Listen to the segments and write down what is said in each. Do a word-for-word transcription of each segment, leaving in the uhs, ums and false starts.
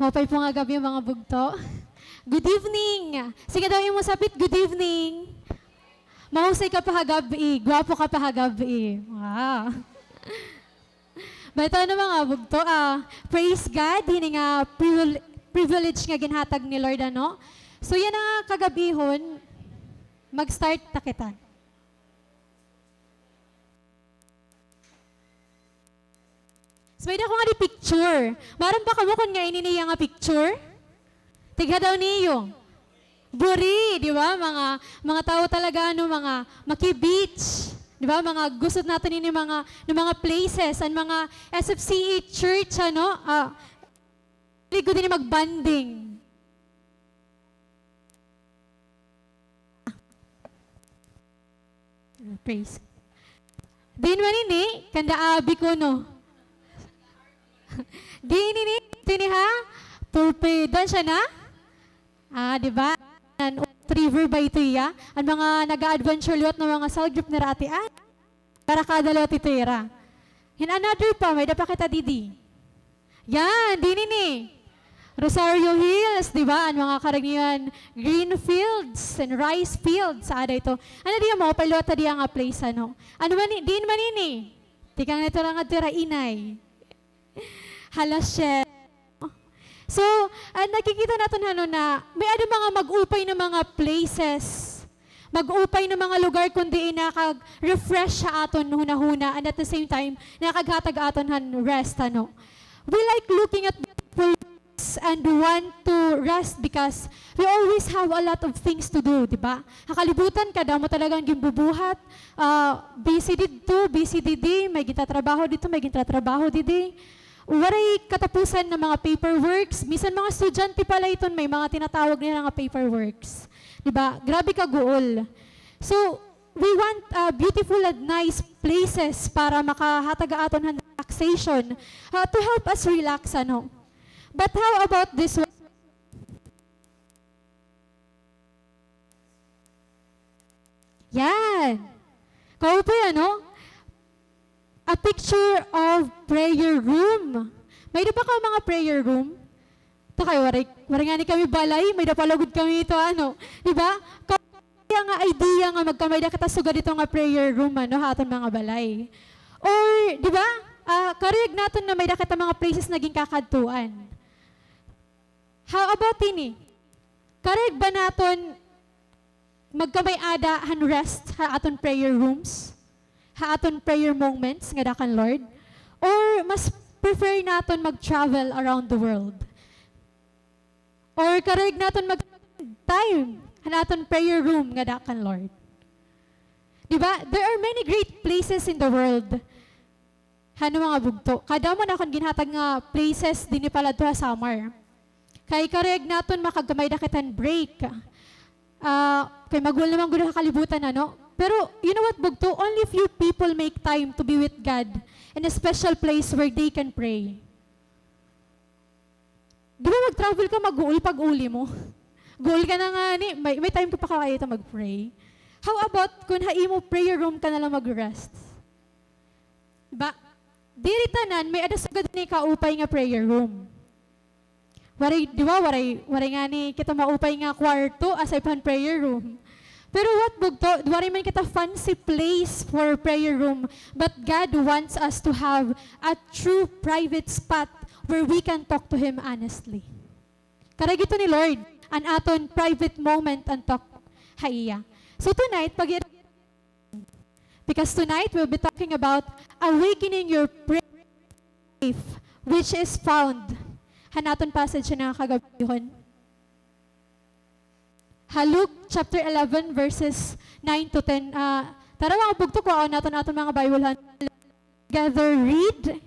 Maupay po nga gab-i, mga bugto. Good evening. Sige daw imo sapit, good evening. Mahusay ka pa ha gab-i, gwapo ka pa ha gab-i. Wow. Bitaw, ano, mga bugto, ah, praise God, hini nga privil-, privilege nga ginhatag ni Lord, ano? So yana nga kagab-ihon, mag-start na kita. So, may-ada ko ngadi picture. Maaram ba kamo kon ngaa ini niya nga picture? Tig-a daw niyo. Buri, di ba? Mga, mga tawo talaga, ano, mga maki-beach. Di ba? Mga gusto naton ini mga, nga mga places, an mga S F C A church, ano, ah, ligo dinhi mag-bonding. Praise. Diin man ini, kanda abi kuno. Diin ini, dinhi ha pulpit. Diin siya na? Ah, di ba? An River ba ito iya? An mga naga-adventure liwat nga mga cell group nira ati, ah. Para kada liwat ito ira. Hin another pa, may-ada pa kita didi. Yan, diin ini. Rosario Hills, di ba? An mga karaniwan, green fields and rice fields, ada ito. Ano diya mo, paliwat ta diya nga place, ano? Ano man ni-, diin man ini? Tikang nito lang at tira inay. Hala, shit. So, ah, nakikita naton, ano, na may-ada mga mag-upay na mga places, mag-upay na mga lugar kon diin nakag-refresh ha aton hunahuna, and at the same time, nakaghatag aton han rest, ano. We like looking at beautiful things and want to rest because we always have a lot of things to do, di ba? Ha kalibutan, kadamo talaga an ginbubuhat. Ah, busy didto, busy didi, may gintatrabaho didto, may gintatrabaho didi. Waray katapusan nga mga paperworks. Minsan mga estudyante pa la iton may mga tinatawag nira nga paperworks. Di ba? Grabe kaguol. So, we want, ah, beautiful and nice places para makahatag ha aton han relaxation, ah, to help us relax, ano. But how about this one? Yan. Kaupay, ano? A picture of prayer room. May-ada ba kaw mga prayer room? Ito kay waray, waray ngani kami balay, may-ada pa la gud kami ito, ano. Di ba? Kaupay nga idea nga magkamay-ada kita sugad ito nga prayer room, ano, ha aton mga balay. Or, di ba? Ah, karuyag naton nga may-ada kita mga places nga ginkakadtuan. How about ini? Karuyag ba naton magkamay-ada han rest ha aton prayer rooms, ha aton prayer moments ngada kan Lord? Or mas prefer naton mag-travel around the world? Or karuyag naton mag-time han aton prayer room ngada kan Lord? Di ba? There are many great places in the world. Hano, mga bugto, kadamo na akon ginhatag nga places dinhi pa la adto ha Samar. Kay karuyag naton makagkamay-ada kita hin break. Ah, kay maguol naman gud ha kalibutan, ano? Pero, you know what, bugto? Only few people make time to be with God in a special place where they can pray. Di ba mag-travel ka, maguol pag-uli mo? Guol ka na ngani, may, may time ka pa kaya ito mag-pray. How about kung ha imo prayer room ka na lang mag-rest? Ba, diri tanan may-ada sugad ini kaupay nga prayer room. Waray, di ba, waray, waray ngani kita maupay nga kwarto aside han prayer room. Pero what, bugto, waray man kita fancy place for prayer room, but God wants us to have a true private spot where we can talk to Him honestly. Karuyag ito ni Lord, an aton private moment and talk ha iya. So tonight, pag- Because tonight we'll be talking about awakening your prayer life, which is found han aton passage nga kagabihon. Ha Luke chapter eleven, verses nine to ten. Ah, tara, mga bugto, kuhaon naton aton mga Bible, han. Together read.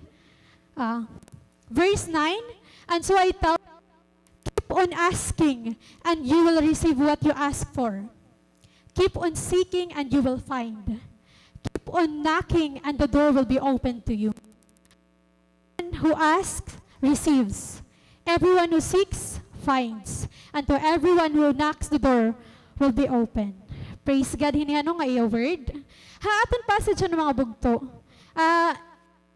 Ah, verse nine, "And so I tell, keep on asking, and you will receive what you ask for. Keep on seeking, and you will find. Keep on knocking, and the door will be open to you. Everyone who asks, receives. Everyone who seeks, finds. And to everyone who knocks, the door will be open." Praise God, hini ano nga iya word. Ha aton passage, ano, mga bugto? Ah,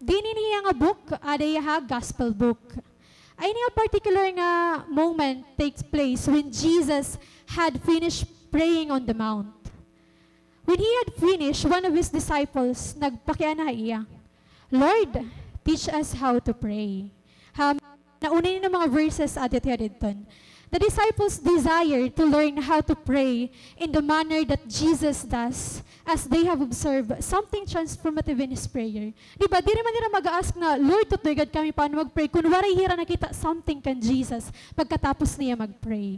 Dinhi niya nga book, ada iya ha gospel book. Ay, ini nga particular nga moment takes place when Jesus had finished praying on the mount. When he had finished, one of his disciples nagpakiana ha iya, "Lord, teach us how to pray." Ha, nauna ini nga mga verses, adto hiya didton. The disciples desire to learn how to pray in the manner that Jesus does, as they have observed something transformative in his prayer. Di ba, diri man nira mag-a-ask nga, "Lord, tutdoy gad kami paano mag-pray," kun waray hira nakita something kan Jesus pagkatapos niya mag-pray.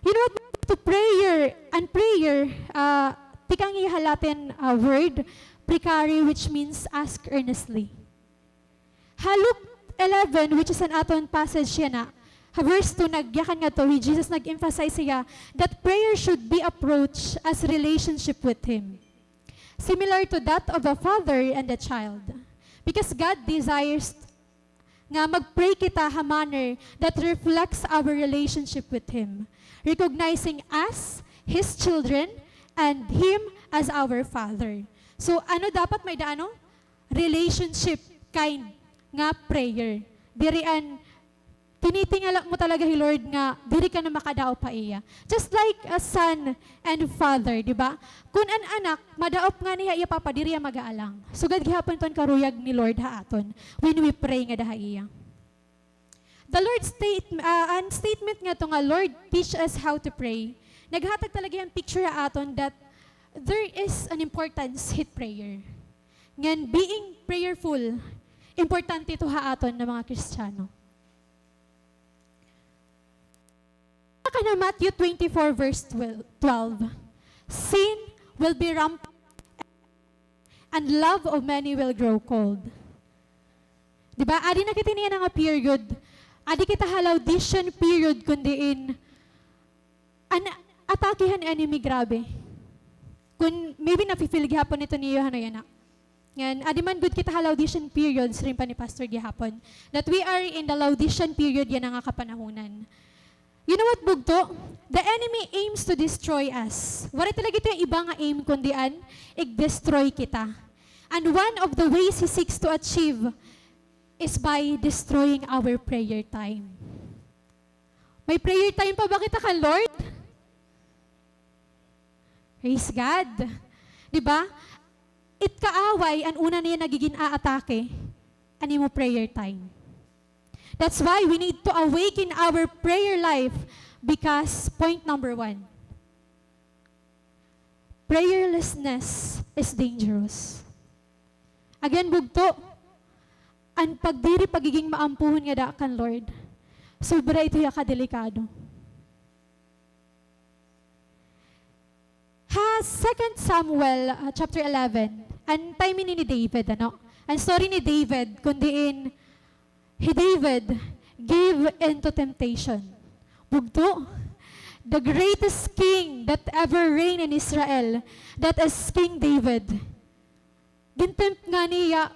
You know what? To prayer, an prayer, ah, tikang hiya ha Latin, ah, word, precare, which means ask earnestly. Ha Luke eleven, which is an aton passage yana, ha verse two, nagyakan ngadto, hi Jesus nag-emphasize hiya that prayer should be approached as relationship with Him, similar to that of a father and a child. Because God desires nga mag-pray kita ha manner that reflects our relationship with Him, recognizing us, His children, and Him as our Father. So, ano dapat may-ada, ano? Relationship kind nga prayer. Diri an tinitingala mo talaga hi Lord nga diri ka na makadaop ha iya. Just like a son and father, di ba? Kun an anak, madaop ngani ha iya papa, diri iya mag-aalang. Sugad gihapon iton karuyag ni Lord ha aton when we pray ngada ha iya. The Lord state-, ah, an statement ngadto nga, "Lord, teach us how to pray," naghatag talaga hin picture ha aton that there is an importance hit prayer. Ngan being prayerful, importante ito ha aton nga mga Kristiyano. Kan ha Matthew twenty-four verse twelve, "Sin will be rampant and love of many will grow cold." Di ba? Adi na kita niyan nga period. Adi kita ha Laodicean period, kun diin an atake han enemy grabe. Kun maybe nafi-feel gihapon ito niyo, ano yana. Ngan, adi man gud kita ha Laodicean period, siring pa ni Pastor gihapon, that we are in the Laodicean period yana nga kapanahonan. You know what, bugto? The enemy aims to destroy us. Waray talaga ito iya iba nga aim kundi an ig-destroy kita. And one of the ways he seeks to achieve is by destroying our prayer time. May prayer time pa ba kita kan Lord? Praise God. Di ba? It kaaway, an una niya nagigin-aatake, an imo prayer time. That's why we need to awaken our prayer life because point number one, prayerlessness is dangerous. Again, bugto, an pagdiri pagiging maampuhon ngada kan Lord, sobra ito hiya kadelikado. Ha Second Samuel, ah, chapter eleven, an time ini ni David, ano? An story ni David, kun diin hi David gave in to temptation. Bugto, the greatest king that ever reigned in Israel, that is King David. Gin-tempt ngani hiya,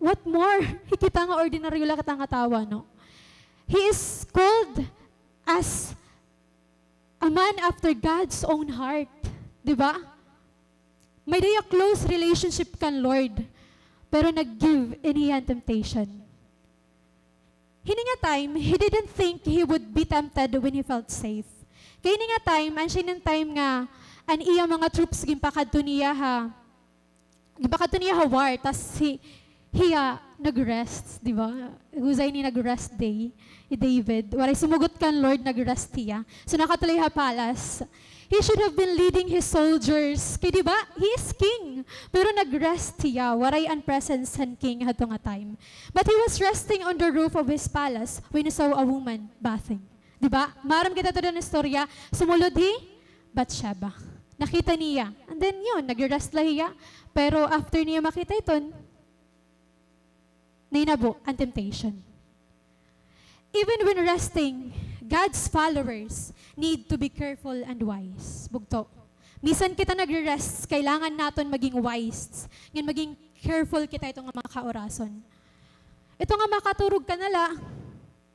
what more? Hi kita nga ordinaryo la kita nga tawo, no? He is called as a man after God's own heart. Di ba? May-ada hiya close relationship kan Lord, pero nag-give in hiya han temptation. Hini nga time, he didn't think he would be tempted when he felt safe. Kay hini nga time, an siya ini an time nga an iya mga troops ginpakadto niya ha, ginpakadto niya ha war, tas hi-, hiya nag-rest, di ba? Husay ni nag-rest day, hi David. Waray sumugot kan Lord, nag-rest hiya. So, nakatuloy ha palace. He should have been leading his soldiers. Kay di ba, he is king. Pero nag-rest hiya. Waray an presence han king hadto nga time. But he was resting on the roof of his palace when he saw a woman bathing. Di ba? Maaram kita ito nga istorya. Sumulod hi Bathsheba. Nakita niya. And then yun, nag-rest la hiya. Pero after niya makita iton, nahinabo an temptation. Even when resting, God's followers need to be careful and wise. Bugto. Misan kita nagre-rest, kailangan naton maging wise, ngan maging careful kita ito nga mga kaorason. Ito nga makaturog ka na la,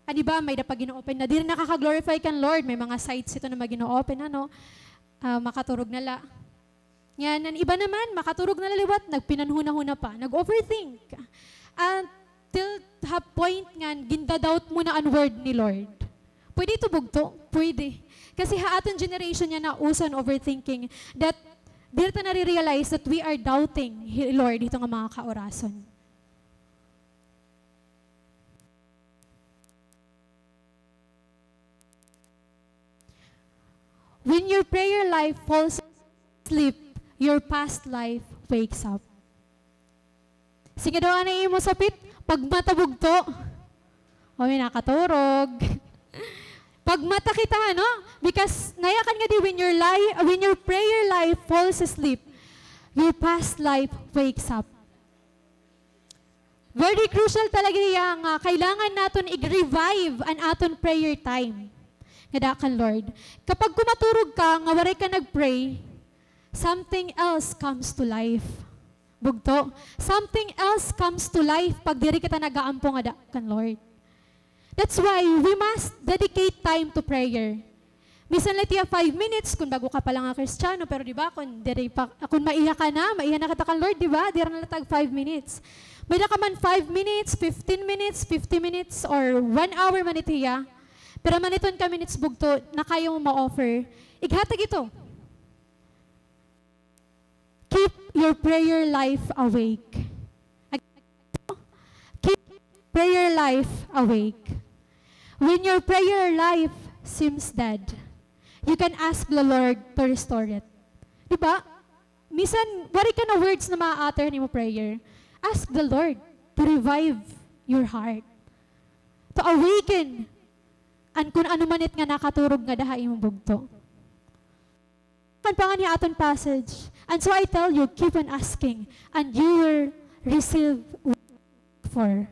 an iba, may-ada pa gin-o-open na diri nakaka-glorify kan Lord, may mga sites ito na magin-o-open, ano, ah, makaturog na la. Ngan, an iba naman, makaturog na la liwat, nagpinanhunahuna pa, nag-overthink. An till ha point ngan gindadoubt mo na an word ni Lord. Pwede ito, bugto? Pwede. Kasi ha aton generation yana uso an overthinking that diri ta nare-realize that we are doubting hi Lord hito nga mga kaorason. When your prayer life falls asleep, your past life wakes up. Sige daw anay imo sapit, pagmata, bugto. O, may nakaturog. Pagmata kita, ano? Because nayakan nga di, when your li-, when your prayer life falls asleep, your past life wakes up. Very crucial talaga hiya nga kailangan naton i-revive an aton prayer time ngada kan Lord. Kapag kumaturog ka nga waray ka nag-pray, something else comes to life. Bugto, something else comes to life pag diri kita nag-aampo ngada kan Lord. That's why we must dedicate time to prayer. Bisan la it iya five minutes, kun bag-o ka pa la nga Kristiyano, pero di ba, kun diri pa, kun maiha ka na, maiha na kita kan Lord, di ba? Diri na la tag five minutes. May-ada ka man five minutes, fifteen minutes, fifty minutes, or one hour man it hiya. Pero man iton ka minutes, bugto, na kaya mo ma-offer, ighatag ito. Keep your prayer life awake. Ag-, keep prayer life awake. When your prayer life seems dead, you can ask the Lord to restore it. Di ba? Minsan, waray ka na words na maa-utter han imo prayer. Ask the Lord to revive your heart. To awaken an kun ano man it nga nakaturog ngada ha imo bugto. Kan pa ngani ha aton passage. And so I tell you, keep on asking, and you will receive for.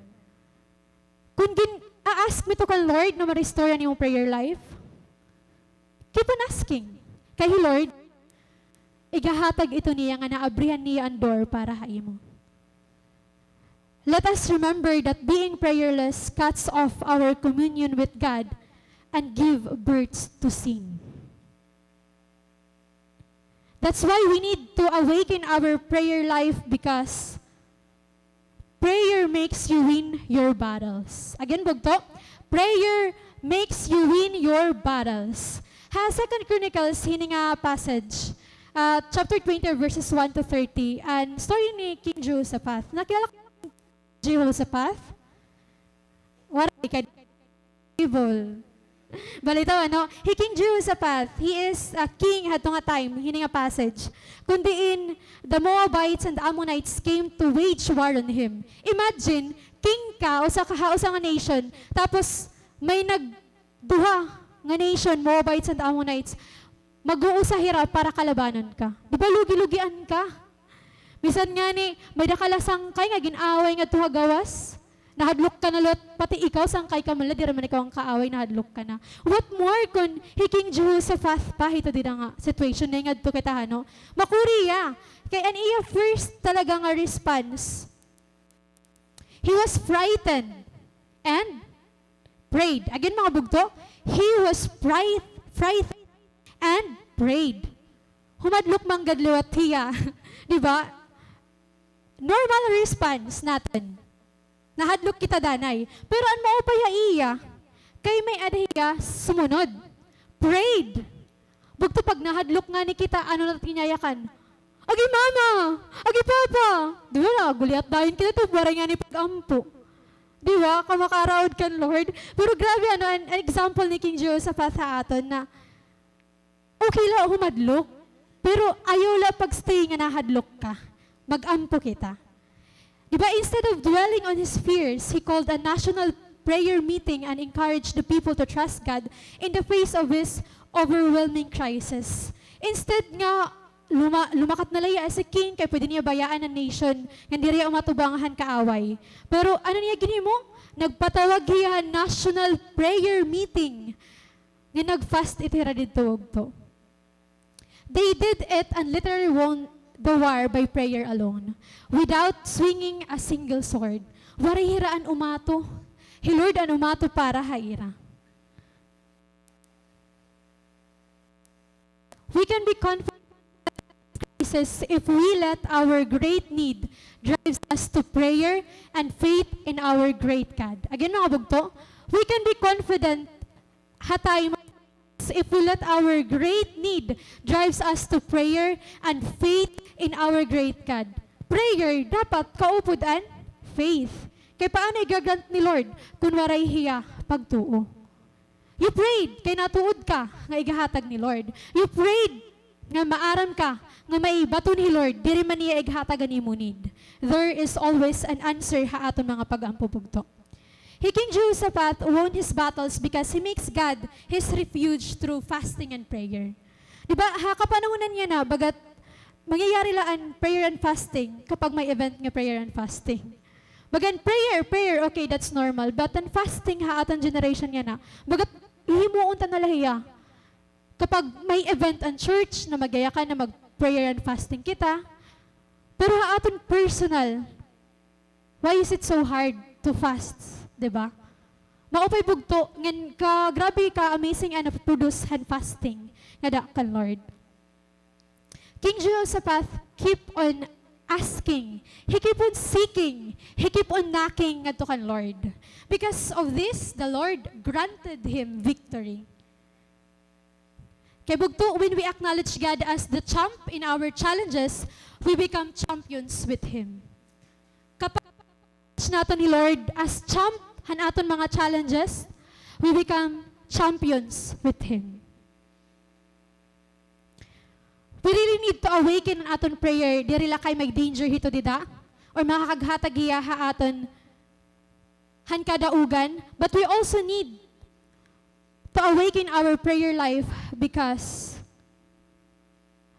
Kun gin-a-ask mo ito kan Lord na ma-restore an imo prayer life, keep on asking. Kay hi Lord, igahatag ito niya nga naabrihan niya an door para ha imo. Let us remember that being prayerless cuts off our communion with God and give birth to sin. That's why we need to awaken our prayer life, because prayer makes you win your battles. Again, bugto, prayer makes you win your battles. Ha Second Chronicles, hini nga passage, ah, chapter twenty, verses one to thirty, an story ni King Jehoshaphat. Nakilala Jehoshaphat? Waray ka evil. Balitaw, ano? Hi King Jehoshaphat, he is a king hadto nga time, hini nga passage. Kun diin, the Moabites and the Ammonites came to wage war on him. Imagine, king ka, usa ka, ha usa nga nation, tapos may nagduha nga nation, Moabites and Ammonites, mag-uusa hira para kalabanon ka. Di ba lugi-lugian ka? Bisan ngani, may-ada ka la sangkay nga gin-away ngadto ha gawas. Nahadlok ka na liwat, pati ikaw, sangkay ka man la, diri man ikaw an kaaway, nahadlok ka na. What more kun hi King Jehoshaphat pa hito dida nga situation, naay ngadto kita, ha, no? Makuri hiya. Kay an iya first talaga nga response, he was frightened and prayed. Again, mga bugto, he was fright-, frightened and prayed. Humadlok man gad liwat hiya. Di ba? Normal response naton. Nahadlok kita danay. Pero an maupay ha iya, kay may-ada hiya sumunod. Prayed. Bugto, pag nahadlok ngani kita, ano na it ginyayakan? Agi mama! Agi papa! Di ba, naguliat dayon kita, waray ngani pag-ampo. Di ba? Kamakaraod kan Lord. Pero grabe, ano, an, an example ni King Jehoshaphat ha aton na okay la humadlok, pero ayaw la pag-stay nga nahadlok ka. Mag-ampo kita. Di ba, instead of dwelling on his fears, he called a national prayer meeting and encouraged the people to trust God in the face of his overwhelming crisis. Instead nga luma-, lumakat na la hiya as a king, kay pwede niya bayaan an nation, nga diri hiya umatubang han kaaway. Pero ano niya ginhimo? Nagpatawag hiya han national prayer meeting. Nga nag-fast ito hira didto, bugto. They did it and literally won the war by prayer alone, without swinging a single sword. Waray hira an umato. Hi Lord an umato para ha ira. We can be confident that says, if we let our great need drives us to prayer and faith in our great God. Again, mga bugto, we can be confident ha time if we let our great need drives us to prayer and faith in our great God. Prayer, dapat kaupod an faith. Kay paano iga-grant ni Lord kun waray hiya pagtuo? You prayed, kay natuod ka nga igahatag ni Lord. You prayed nga maaram ka nga may baton hi Lord, diri man niya ighatag an imo need. There is always an answer ha aton mga pag-ampo, bugto. Hi King Jehoshaphat won his battles because he makes God his refuge through fasting and prayer. Di ba, ha kapanahonan niya na, bagat mangyayari la an prayer and fasting kapag may event nga prayer and fasting. Bagan prayer, prayer, okay, that's normal. But an fasting ha aton generation yana, bagat hihimuon ta na la hiya. Kapag may event an church na magyayakan na mag-prayer and fasting kita, pero ha aton personal, why is it so hard to fast, di ba? Maupay bugto, ngan ka, grabe ka amazing an naproduce han fasting ngada kan Lord. King Jehoshaphat keep on asking. He keep on seeking. He keep on knocking ngadto kan Lord. Because of this, the Lord granted him victory. Kay bugto, when we acknowledge God as the champ in our challenges, we become champions with Him. Kapag naton hi Lord as champ han aton mga challenges, we become champions with Him. We really need to awaken an aton prayer. Diri la kay may danger hito dida, or makakaghatag hiya ha aton han kadaugan, but we also need to awaken our prayer life because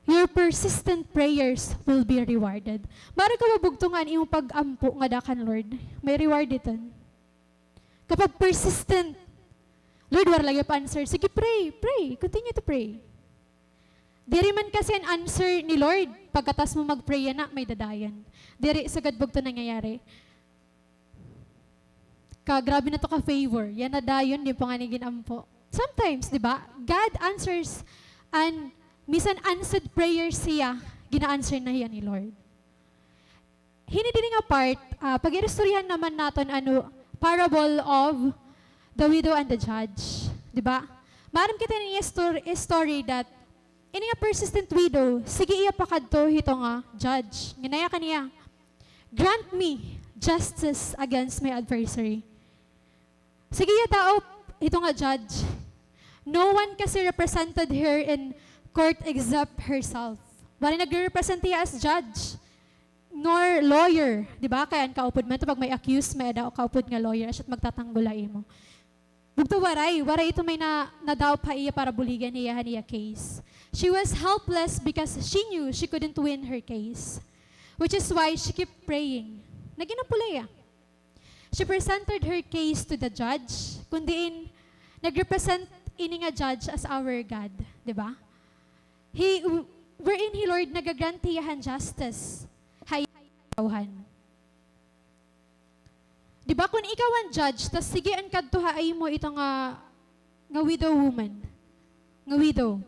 your persistent prayers will be rewarded. Maaram ka ba, bugto, nga an imo pag-ampo ngada kan Lord, may reward iton. Kapag persistent, Lord, waray la gihap answer. Sige, pray, pray. Continue to pray. Diri man kasi an answer ni Lord, pagkatapos mo mag-pray yana, may dadayon. Diri, sugad bugto nangyayari. Ka, grabe na to ka favor. Yana dayon, diri pa ngani gin-ampo. Sometimes, di ba? God answers an misan unanswered prayers hiya, gina-answer na hiya ni Lord. Hini diri nga part, ah, pag-iristoryahan naman naton an parable of the widow and the judge, di ba? Maaram kita niya stor-, story that ini nga persistent widow, sige iya pakadto hito nga judge. Ngan nayakan niya, "Grant me justice against my adversary." Sige iya daop hito nga judge. No one kasi represented her in court except herself. Waray nagre-represent hiya as judge nor lawyer, di ba? Kay an kaupod man to, pag may accused, may-ada kaupod nga lawyer, asya it magtatanggol ha imo. Bugto, waray, waray ito may na, nadaop ha iya para buligan hiya han iya case. She was helpless because she knew she couldn't win her case, which is why she kept praying. Nag-inampo la hiya. She presented her case to the judge, kun diin nag-represent ini nga judge as our God, di ba? He, wherein hi Lord nagagrant hiya han justice ha iya katawhan. Di ba, kun ikaw an judge, tas sige an kadto ha imo ito nga, nga widow woman, nga widow.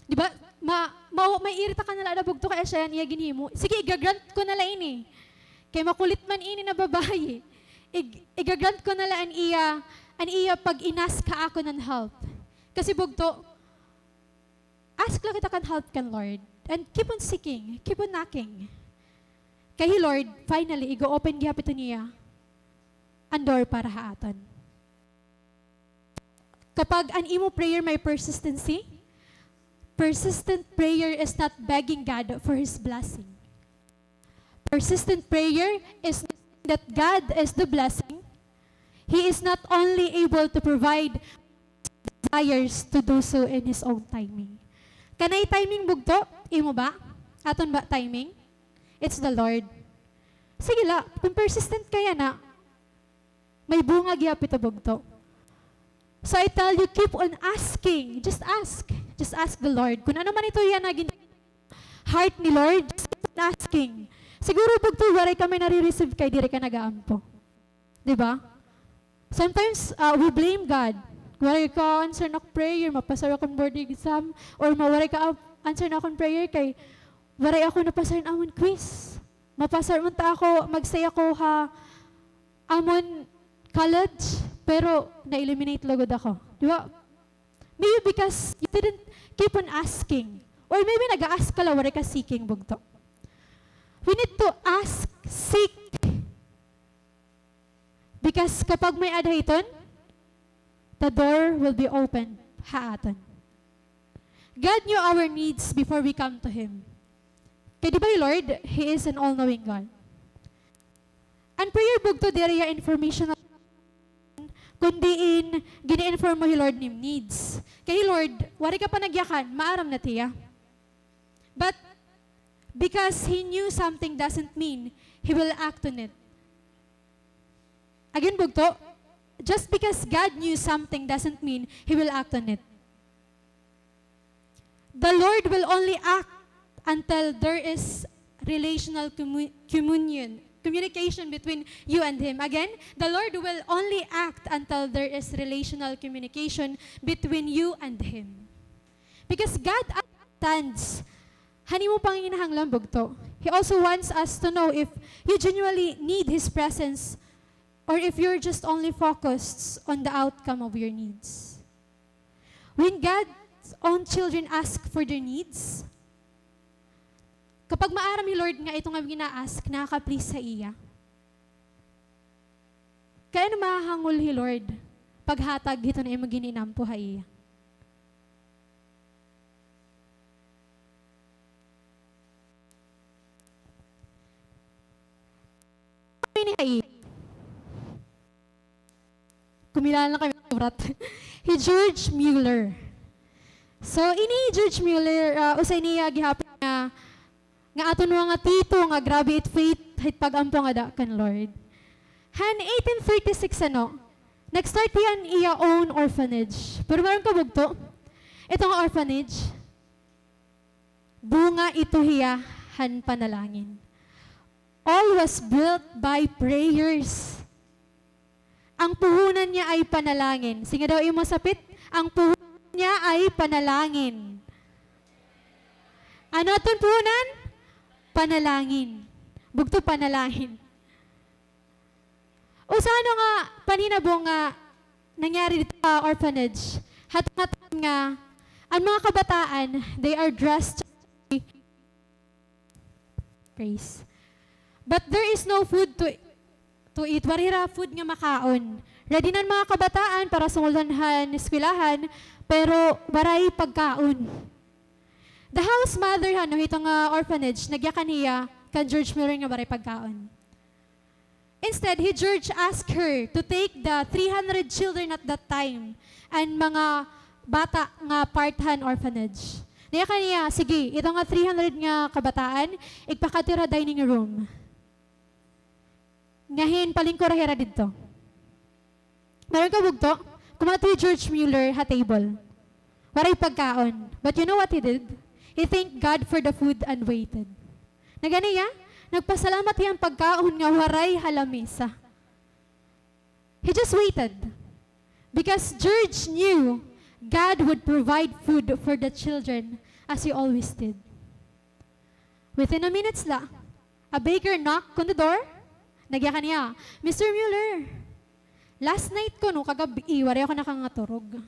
Di ba? Ma-, ma-, maiirita ka na la na bugto kay asya an iya ginhimo. Sige, igagrant ko na la ini. Kay makulit man ini na babayi. Ig-, igagrant ko na la an iya, an iya pag-inask ha akon an help. Kasi bugto, ask la kita kan help kan Lord. And keep on seeking, keep on knocking. Kay hi Lord, finally, igo-open gihap ito niya an door para ha aton. Kapag an imo prayer may persistency, persistent prayer is not begging God for His blessing. Persistent prayer is knowing that God is the blessing. He is not only able to provide, desires to do so in His own timing. Kanay timing bugto, imo ba? Aton ba timing? It's the Lord. Sige la, kung persistent ka yana, may bunga gihap ito bugto. So I tell you, keep on asking. Just ask. Just ask the Lord. Kung ano man ito yana gin-, heart ni Lord, just keep on asking. Siguro bugto, waray ka may nare-receive kay diri ka nag-aampo. Di ba? Sometimes, uh, we blame God. Waray ka answer na prayer, mapasar akon board exam, or ma-, waray ka answer na akon prayer kay Waray ako napasar han amon quiz. Mapasar man ta ako, mag-stay ako ha amon college, pero na-eliminate lugod ako. Di ba? Maybe because you didn't keep on asking. Or maybe nag-a-ask ka la, waray ka seeking, bugto. We need to ask, seek. Because kapag may-ada ha iton, the door will be opened ha aton. God knew our needs before we come to Him. Kay di ba hi Lord, He is an all-knowing God. An prayer bugto diri hiya informational, kun diin gini-inform mo hi Lord nim needs. Kay hi Lord, waray ka pa nagyakan, maaram na hiya. But because He knew something doesn't mean He will act on it. Again, bugto, just because God knew something doesn't mean He will act on it. The Lord will only act until there is relational commu-, communion, communication between you and Him. Again, the Lord will only act until there is relational communication between you and Him. Because God understands han imo panginahanglan, bugto. He also wants us to know if you genuinely need His presence or if you're just only focused on the outcome of your needs. When God's own children ask for their needs, kapag maaram hi Lord nga ito nga gina-ask, nakaka-please ha iya. Kay ano mahangol hi Lord paghatag hiton imo gin-inampo ha iya? Ini ha iya. Kumilala na kami surat. Hi George Mueller. So, ini George Mueller, ah, usa ini, ah, gihapon nga, nga aton mga tito nga grabe it faith, it pag-ampo nga ada kan Lord. Han eighteen thirty-six, ano, nag-start hiya an iya own orphanage. Pero maaram ka, bugto, ito nga orphanage, bunga ito hiya han panalangin. All was built by prayers. Ang puhunan niya ay panalangin. Sige daw imo sapit, ang puhunan niya ay panalangin. Ano aton puhunan? Panalangin. Bugto, panalangin. Usa, ano nga panhinabo nga nangyari didto ha orphanage? Hato nga time nga an mga kabataan, they are dressed, praise. But there is no food to, to eat. Waray hira food nga makaon. Ready na an mga kabataan para sumulod han eskwelahan, pero waray pagkaon. The house mother, ano, hito nga orphanage, nagyakan hiya kan George Mueller nga waray pagkaon. Instead, hi George asked her to take the three hundred children at that time, an mga bata nga part han orphanage. Nayakan niya, sige, ito nga three hundred nga kabataan, igpakadto ha dining room. Ngahin, palingkura hira didto. Maaram ka, bugto, kumadto hi George Mueller ha table. Waray pagkaon. But you know what he did? He thanked God for the food and waited. Nag-ano hiya? Nagpasalamat hiya han pagkaon nga waray ha lamesa. He just waited. Because George knew God would provide food for the children as He always did. Within a minutes la, a baker knocked on the door. Nagyakan niya, "Mister Mueller, last night kuno, kagab-i, waray ako nakangaturog.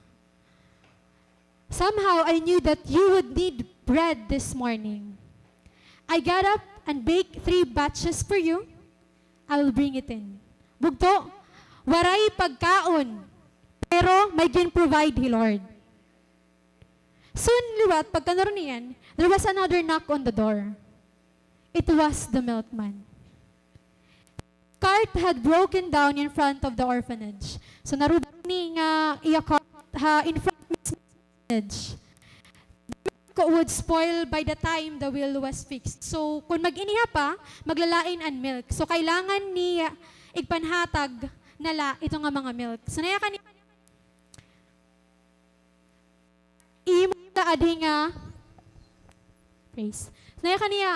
Somehow, I knew that you would need bread this morning. I got up and baked three batches for you. I will bring it in." Bugto, waray pagkaon, pero may gin-provide hi Lord. Soon liwat, pagkanaro niyan, there was another knock on the door. It was the milkman. Cart had broken down in front of the orphanage. So, narud-an ini nga iya cart ha in front mismo orphanage. The milk would spoil by the time the wheel was fixed. So, kun mag-iniha pa, maglalain an milk. So, kailangan niya igpanhatag na la ito nga mga milk. So, nayakan ni Imo na la adi nga, praise. Nayakan niya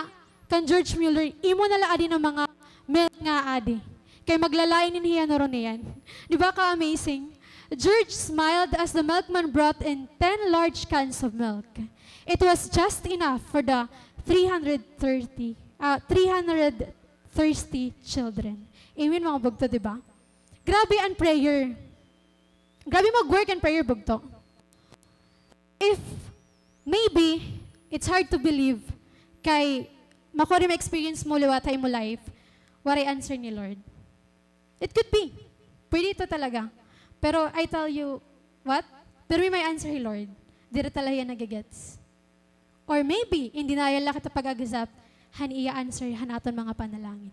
kan George Mueller, "Imo na la adi nga mga milk nga adi. Kay maglalain ini hiya naro niyan." Di ba ka-amazing? George smiled as the milkman brought in ten large cans of milk. It was just enough for the three hundred thirty, ah, three hundred thirsty children. Amen, mga bugto, di ba? Grabe an prayer. Grabe mag-work an prayer, bugto. If, maybe, it's hard to believe kay makuri ma-experience mo liwat ha imo life, waray answer ni Lord. It could be. Pwede ito talaga. Pero I tell you what? Pero may, may answer hi Lord. Diri talaga hiya nagigets. Or maybe, in denial la kita pag-accept han iya answer han aton mga panalangin.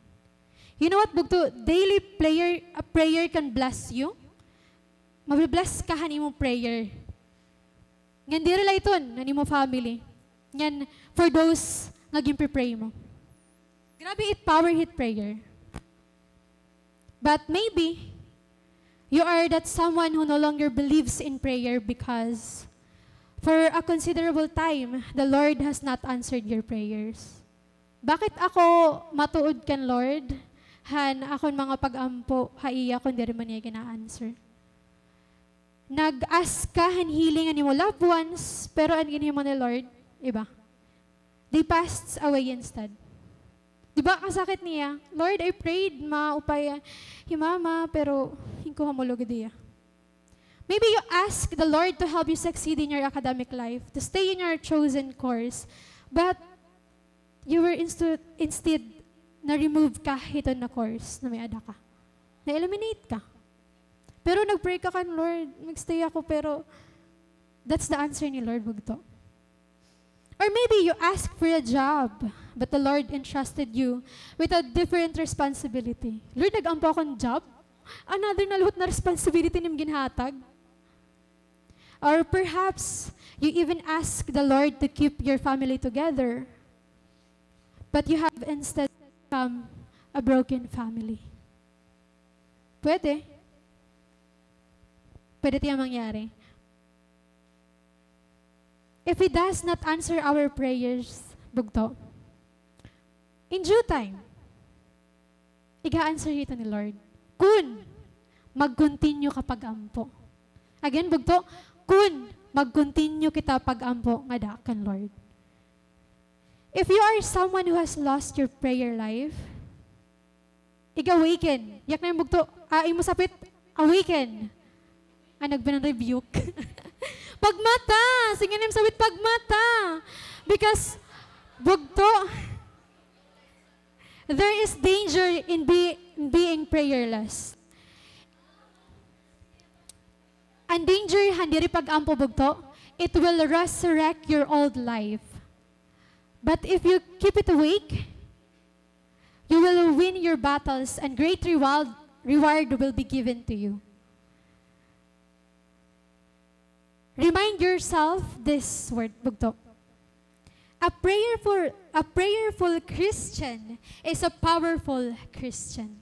You know what, bugto? Daily prayer, a prayer can bless you. Mabi-bless ka han imong prayer. Ngan diri la iton han imo family. Ngan for those nga ginpe-pray mo. Grabe it power hit prayer. But maybe, you are that someone who no longer believes in prayer because for a considerable time, the Lord has not answered your prayers. Bakit ako matuod kan Lord han akon mga pag-ampo ha iya kon diri man niya gina-answer? Nag-ask ka han healing han imo loved ones, pero an ginhimo ni Lord, iba. They passed away instead. Di ba, kasakit niya? Lord, I prayed, maupay hi mama, pero hin ko hamulog diya. Maybe you ask the Lord to help you succeed in your academic life, to stay in your chosen course, but you were instu-, instead na-remove ka hiton na course na may-ada ka. Na-eliminate ka. Pero nag-pray ka kan Lord, mag-stay ako, pero that's the answer ni Lord, bugto. Or maybe you ask for a job, but the Lord entrusted you with a different responsibility. Lord, nag-ampo ako hin job? Another na liwat na responsibility an im ginhatag. Or perhaps you even ask the Lord to keep your family together, but you have instead become a broken family. Pwede. Pwede it iya mangyari. If He does not answer our prayers, bugto, in due time, iga-answer hito ni Lord. Kun mag-continue ka pag-ampo. Again, bugto, kun mag-continue kita pag-ampo ngada kan Lord. If you are someone who has lost your prayer life, ig-awaken. Yakna an bugto, ah, imo sapit, awaken. Ah, nagbinan rebuke. Pagmata! Sige, an imo sapit, pagmata! Because, bugto, there is danger in be-, in being prayerless. An danger han diri pag-ampo, bugto, it will resurrect your old life. But if you keep it awake, you will win your battles and great reward, reward will be given to you. Remind yourself this word, bugto. A prayerful, a prayerful Christian is a powerful Christian.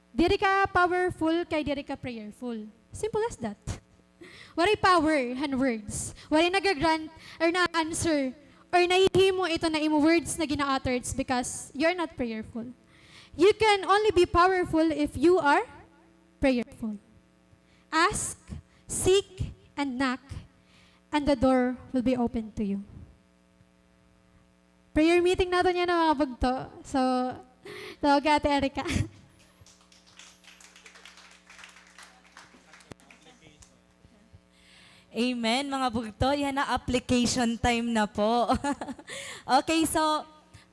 Diri ka powerful kay diri ka prayerful. Simple as that. Waray power han words. Waray naga-grant or na-answer or nahihimo ito na imo words na gina-utter. It's because you are not prayerful. You can only be powerful if you are prayerful. Ask, seek, and knock, and the door will be open to you. Prayer meeting naton yana, mga bugto. So, tawag ka, Ate Erica. Amen, mga bugto. Yana, application time na po. Okay, so,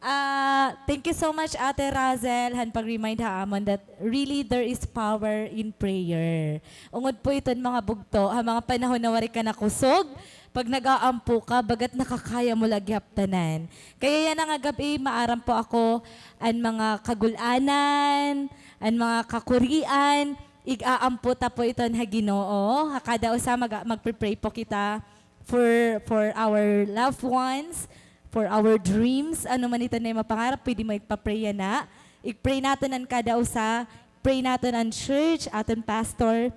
ah, thank you so much, Ate Razel, han pag-remind ha amon that really there is power in prayer. Ungod po iton, mga bugto, ha mga panahon na waray ka nakusog, pag nag-aampo ka, bagat nakakaya mo la gihap tanan. Kaya yana nga gab-i, maaram po ako, an mga kagul-anan, an mga kakurian, ig-aampo ta po iton ha Ginoo. Ha kada usa, mag-, magpe-pray po kita for, for our loved ones, for our dreams. Ano man iton nga mapangarap, pwede mo igpa-pray yana. Ig-pray naton an kada usa, pray naton an church, aton pastor,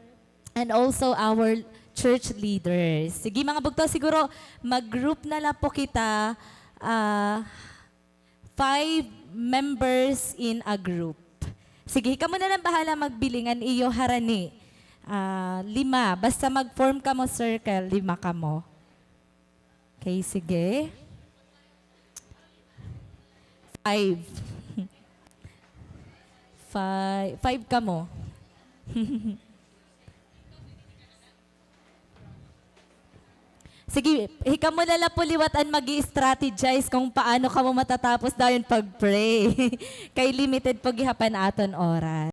and also our church leaders. Sige, mga bugto, siguro mag-group na la po kita, ah, five members in a group. Sige, kamo na lang bahala magbiling an iyo harani. Ah, lima. Basta mag-form kamo circle, lima kamo. Okay, sige. Five. Five, five kamo. Sige, hikamo na la po liwat an mag-i-strategize kung paano kamo matatapos dayon pag-pray. Kay limited po gihap an aton oras.